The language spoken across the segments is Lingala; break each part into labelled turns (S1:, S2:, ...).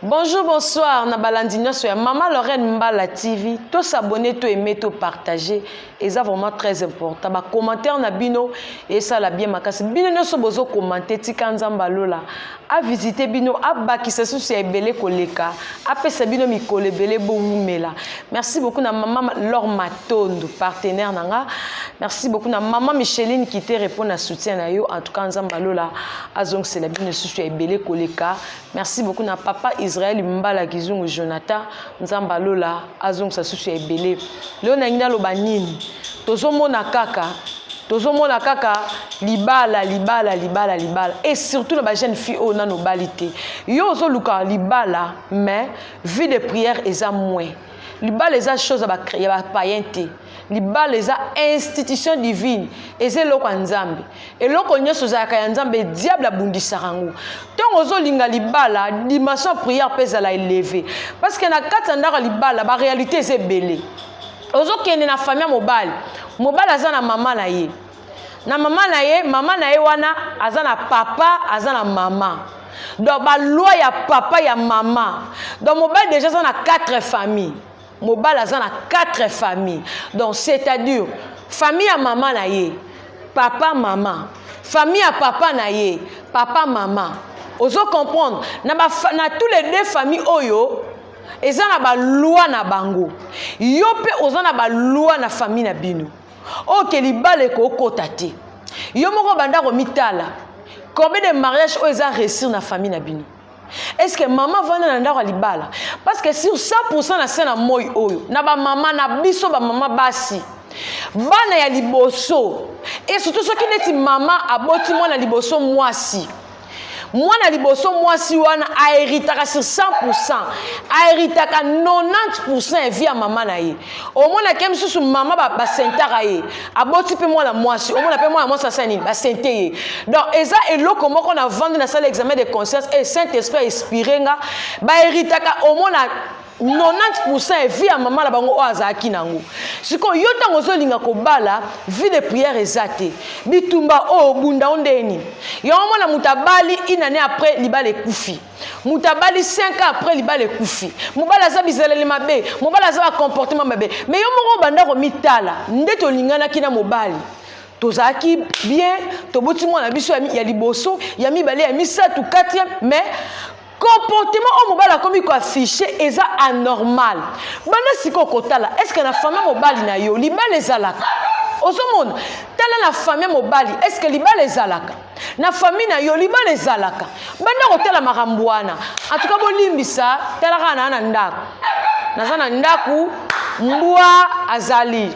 S1: Bonjour, bonsoir, na balandi nyonso ya Mama Lorraine Mbala TV. To s'abonner, to aimer, to partager. Eza vraiment très important. Ba commentaire na bino esala bien makasi. Bino nyonso bozo commenter tika Nzambe alola. A visiter bino, abakisa susu ya ebele koleka. Apesa bino mikolo ebele bowumela. Merci beaucoup na Mama Laure Matondo, partenaire na nga. Merci beaucoup na Mama Micheline qui te répond na soutien na yo. En tout cas Nzambe alola azongisela bino susu ya ebele koleka. Merci beaucoup na papa Israël Mbala Kizungu Jonathan. Nzambe alola azongisa susu ya ebele. Leo nangi naloba nini? Tozomona kaka tozomona kaka libala, libala, libala, libala, et surtout na ba jeune fille oyo nano obali te. Yo ozoluka libala, mais vie de prière eza moins. Libala eza chose ya bapayen te. Libala eza institution divine, eza eloko ya Nzambe. Eloko nyonso ezalaka ya Nzambe, diable abundisaka yango. Ntango ozolinga libala, dimension ya prière mpe ezala élevée, parce que na kati ya ndako ya libala, baréalité eza ebele. Ozokende na famille ya mobali, mobali aza na mama na ye, na mama na ye, mama na ye wana aza na papa, aza na mama. Donc baloi ya papa, ya mama. Donc mobali déjà aza na quatre familles. Mobali aza na quatre familles, donc c'est-à-dire famille ya mama na ye, papa, mama, famille ya papa na ye, papa, mama. Ozo comprendre? Na tous les deux familles oyo eza na baloi na bango. Yo mpe oza na baloi na famille na bino. Oyo ke libala ekokota te. Yo moko banda komitala, combien de mariage oyo eza réussir na famille na bino? Est ce que mama vanda na ndako ya libala? Parce que sur 100 na se na moi oyo, na bamama na biso, bamama basi, bana ya liboso, et surtout soki neti mama aboti mwana liboso mwasi, mwana liboso mwasi wana ahéritaka sur 100, ahéritaka 90 ya vie ya mama na ye. Omonake mosusu mama basentaka ye, aboti mpe mwana mwasi, omona mpe mwana mwasi asala nini? Basente ye. Donc eza eloko moko na vandi, nasala examen de conscience et Saint Esprit ainspire nga. Bahéritaka, omona, 90 ya vie ya mama na bango oyo azalaki nango. Sikoyo yo, ntango ozolinga kobala, vie de prière eza te. Bitumba oyo obunda o ndeni yango. Mona moto abali, une année après libala ekufi. Moto abali, 5 ans après libala ekufi. Mobali aza bizaleli mabe, mobali aza bacomportement mabe. Mais yo moko obanda komitala nde tolinganaki na mobali, tozalaki bien, toboti mwana biso ya liboso, ya mibale, ya misato, quatrième, mais comportement oyo mobali akomi koafficher eza anormal. Banda sikoyo kotala, est ce que na famille mobali na yo libala ezalaka? Ozomona, tala na famille mobali, est ce que libala ezalaka na famille na yo? Libala ezalaka? Banda kotala makambo wana. En tout cas bolimbisa, tala kaka na ndako, naza na ndako, mbwa azali.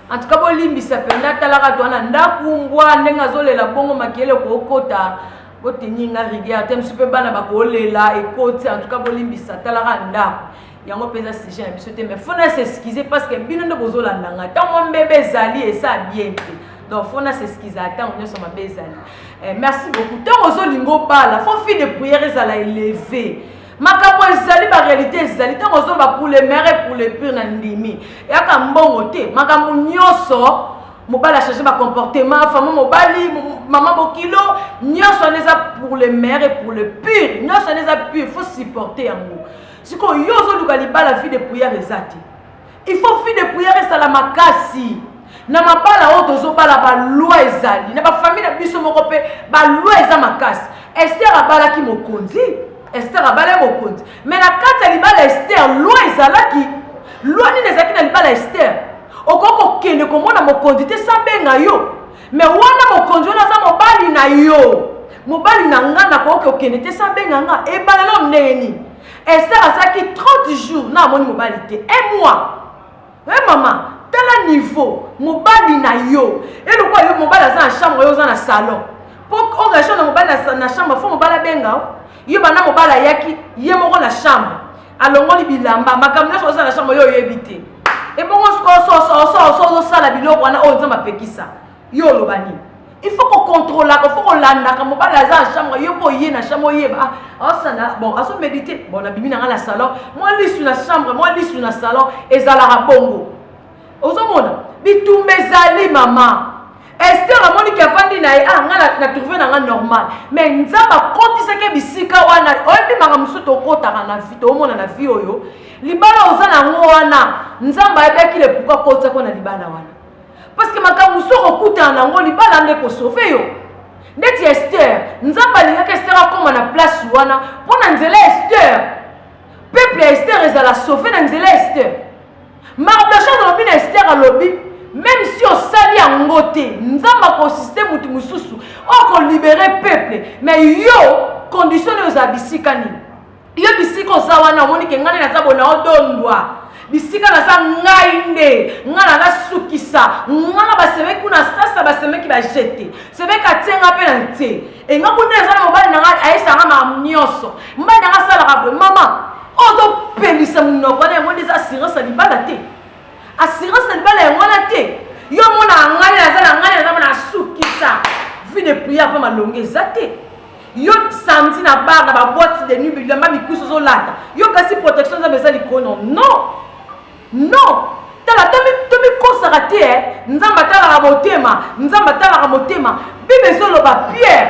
S1: En tout cas bolimbisa mpenza, talaka to na ndako, mbwa ndenge azolela bongo, makele kokota. Boteni nga rigueur te, mosu mpe bana bakolela ekoti. En tout cas bolimbisa, talaka ndako yango mpenza sujet na biso te, mais faut na s'excuse parce que bino nde bozolanda nga. Ntango mbebe ezali, esa bien te, donc faut na s'excuse ntango nyonso mabe ezali. Merci beaucoup. Ntango ozolinga obala, faut vie de prière ezala élevé. Makambo ezali, baréalité ezali. Ntango ozoloba pour le meilleur et pour le pire, na ndimi eyaka mbongo te. Makambo nyonso, mobali achange bacomportement, fama mobali, mama bokilo, nyonso wana eza pour le meilleur et pour le pire. Nyonso wana eza pire, faut supporter yango. Sikoyo yo ozoluka libala, vie de prière eza te. Il faut vie de prière esala makasi na mabala oyo tozobala. Baloi ezali na bafamille na biso moko mpe, baloi eza makasi. Ester abalaki mokonzi, Ester abalaki mokonzi, mais na kati ya libala Ester, loi ezalaki. Loi nini ezalaki na libala Ester? Okoki kokende komona mokonzi te sabenga yo. Mais wana mokonzi wana aza mobali na yo, mobali na nga, nakoki kokende te sabenga nga. Ebala nano ndenge nini? Ester azalaki 30 jours na amoni mobali te, un mois. E mama, tala niveau mobali na yo. Eloko yo, mobali aza na chambre, yo oza na salon. Mpo orejoindre na mobali na chambre, faut mobali abenga yo. Banda mobali ayaki ye moko na chambre, alongoli bilamba, makambo nyonso oza na chambre, yo oyebi te. Ebongo sikoyo ozosala biloko wana oyo Nzambe apekisa yo, oloba nini? Il faut kocontrôlaka, faut kolandaka. Mobali aza na chambre, yo mpo oye na chambre, oyeba aosala bon, azomédite. Bon, nabimi na nga na salon, mwa lisu na chambre, mwa lisu na salon, ezalaka bongo. Ozomona bitumba ezali. Mama Ester amoniki, afandi na ye, ah, nga na trouve na nga normal, mais Nzambe akotisaki bisika wana. Oyebi makambo. makambo mosusu tokotaka na vie, toomona na vie oyo libala oza na yango wana, Nzambe ayebaki le pourquoi akotisako na libala wana, parce que makambo mosusu okokutana na yango, libala nde kosauver yo. Ndeti Ester, Nzambe alingaki Ester akóma na place wana mpo na nzela ya Ester peuple ya Ester ezala sauvé. Na nzela ya Ester, Mardochée alobi na Ester, alobi: même si osali yango te, Nzambe akoassister motu mosusu oyo akolibérer peuple. Mais yo, condition oyo ozala bisika nini? Yo bisika oza wana, omoni ke ngai nde naza bona odondwa bisika naza, ngai nde ngai naza sukisa ngai na basemeki kuna, sasa basemeki bajete semeki atie nga mpe na ntie enga kuna. Eza na mobali na ngai, ayesanga makambo nyonso, mobali na ngai asalaka boye. Mama, ozopelisa monoko wana, yango nde eza assurance ya libala te. Assurance ya libala yango wana te. Yo omonaka ngai naza na ngai naza mona asukisa vie de prière mpe malongo eza te. Yo samedi na bar, na baboîte de nuit, bilamba mikusu ozolata yo, kasi protection Nzambe eza likolo? Non, non. Tala, tomikosaka te. Nzambe atalaka motema, Nzambe atalaka motema. Bible ezoloba, Pierre,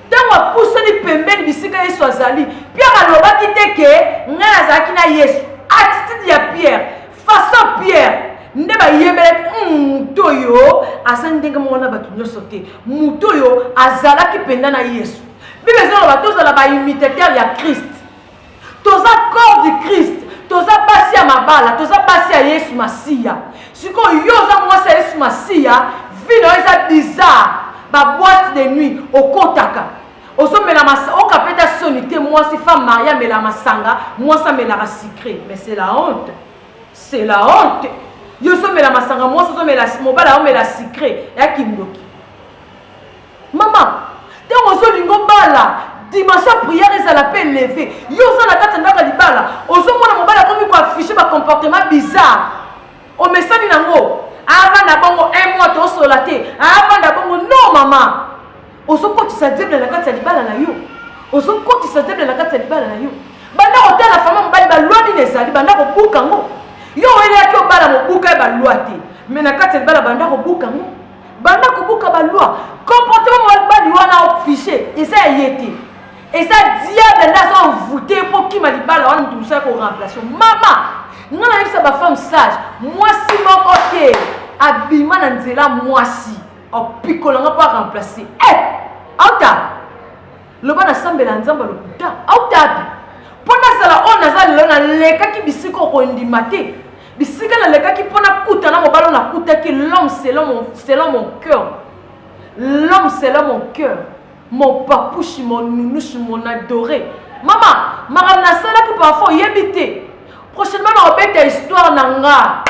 S1: ntango apusani pembeni bisika Yesu azali, Pierre alobaki te ke ngai nazalaki na Yesu. Attitude ya Pierre, façon Pierre nde bayebelaki moto oyo aza ndenge moko na bato nyonso te, moto oyo azalaki mpenza na Yesu. Bible ezoloba tozala baimitateur ya Christ. Toza corps du Christ, toza basi ya mabala, toza basi ya Yesu Masiya. Sikoyo yo oza mwasi ya Yesu Masiya, vie na yo eza bizarre. Baboîte de nuit okotaka, ozomela, okapeta soni te. Mwasi, femme mariée, amela masanga, mwasi amelaka sucré, mais c'est la honte, c'est la honte. Yo ozomela masanga, mwasi ozomela, mobali aomela sucré, ya kindoki. Mama, ntango ozolinga obala, dimension ya prière ezala mpe élevé. Yo oza na kati ya ndako ya libala, ozomona mobali akomi koafficher bacomportement bizarre, omesani nango, avanda bongo un mois, tosola te, avanda bongo. Non, mama, ozokotisa diable na kati ya libala na yo, ozokotisa diable na kati ya libala na yo. Banda kotala fama mobali, balwa nini ezali, banda kobuka ngo. Yo oyelaki obala, mobuka ye balwa te, mais na kati ya libala banda kobuka ngo, banda kobuka balwa. Comportement mobali wana affiche eza ya ye te, eza diable nde aza envoûté mpo kima libala wana, moto mosusu ya koremplacer. Mama, nga nayebisa bafemme sage, mwasi moko te abima na nzela, mwasi opikolanga mpo aremplacer. E auta loba nasambela Nzambe lokuta, autapi mpo nazala oyo naza lelo. Nalekaki bisika okondima te, bisika nalekaki mpo nakuta na mobali oyo nakutaki, l'homme selon mon cœur, l'homme selon mon cœur, mon papouche, mon nounouche, mon adoré. Mama, makambo nasalaki parfois oyebi te. Prochainement nakobeta histoire na nga,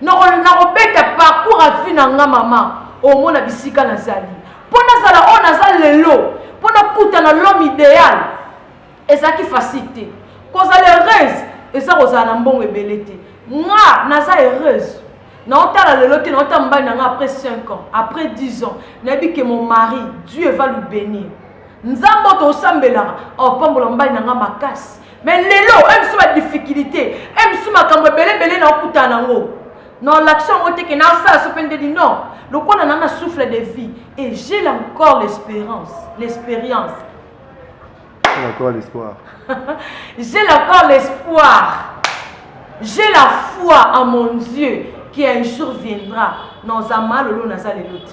S1: nakobeta parcours ya vie na nga. Mama, omona bisika nazali mpo nazala oyo naza lelo, mpo nakutana l'homme idéal, ezalaki facile te. Kozala heureuse eza kozala na mbongo ebele te. Nga naza heureuse, naotala lelo te, naotala mobali na nga après 5 ans, après 10 ans, nayebi ke mon mari, Dieu va lui bénir. Nzambe oyo tosambelaka aopambola mobali na nga makasi. Mais lelo oyo misu badifficulté, oyo misu makambo ebelebele naokutana nango, na l'action yango te ke nasala so mpe ndeni. Non, lokola na souffle de vie et j'ai encore l'espérance, l'expérience.
S2: Encore l'espoir.
S1: J'ai encore l'espoir, j'ai la foi en mon Dieu qui un jour viendra. Nozama lelo, naza lelo te.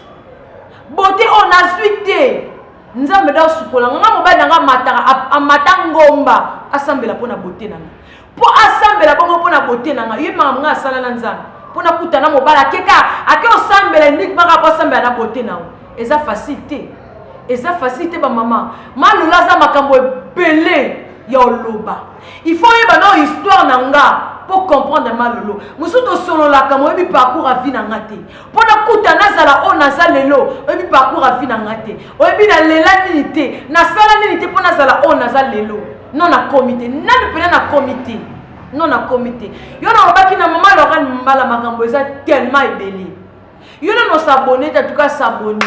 S1: Beauté oyo nazwi te, Nzambe da osukola nga. Mobali na nga amataka, amata ngomba, asambela mpo na beauté na nga, mpo asambela bongo mpo na beauté na nga. Ye makambo nga asala na Nzambe mpo nakutana mobali, akeka ake osambela uniquement kaka mpo asambela na beauté na ngo. Eza facile te, eza facile te. Bamama, malolo aza makambo ebele ya oloba. Il faut oyeba na histoire na nga mpo comprendre malolo mosusu tosololaka. Moyebi parcours ya vie na nga te mpo nakuta nazala oyo naza lelo. Oyebi parcours ya vie na nga te, oyebi nalela nini te, nasala nini te mpo nazala oyo naza lelo. Non, nakomi te nanu mpena, nakomi te, non, nakomi te. Yo nalobaki na mama Lorraine Mbala, makambo eza tellement ebele. Yo nano s'abonner te, en tout cas s'abonner,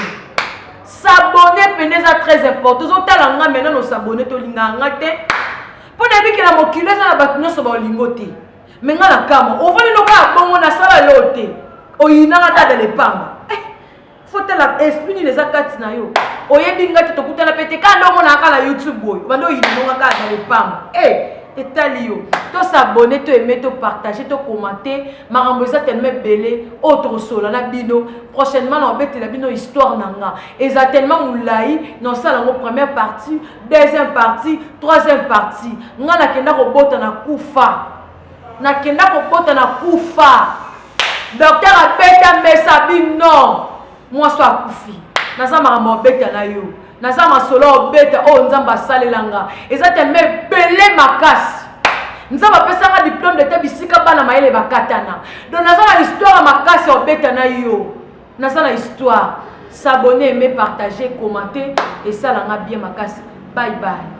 S1: s'abonner pene eza très important. Ozotala nga, mai nano s'abonner, tolingaka nga te mpo nayebi ke na mokili eza na bato nyonso baolingo te. Me nga na kama ovandi noka bongo, nasala leo te, oyinanga dada lepamba. Faut tala esprit nini eza kati na yo. Oyebi nga te, tokutana pe te, kaka nde omonaka kaka na YouTube boye, obanda oyina nonga kaka na lopanga. Etali yo. To s'abonner, to aimer, to partager, to commenter. Makambo eza tellement ebele oyo tokosola na bino prochainement. Na obetela bino histoire na nga, eza tellement molai, na osala yango première partie, deuxième partie, troisième partie. Nga nakenda kobota na kufa, nakenda kobota na kufa. Docteur abeta mesa bino, mwasi akufi. Naza makambo obeta na yo, naza masolo obeta oyo Nzambe asalelanga, eza tellement ebele makasi. Nzambe apesanga diplôme d'état bisika bana mayele bakatana. Donc naza na histoire makasi obeta na yo, naza na histoire. S'abonner, aimer, partager, commenter, esalanga bien makasi. Bye bye.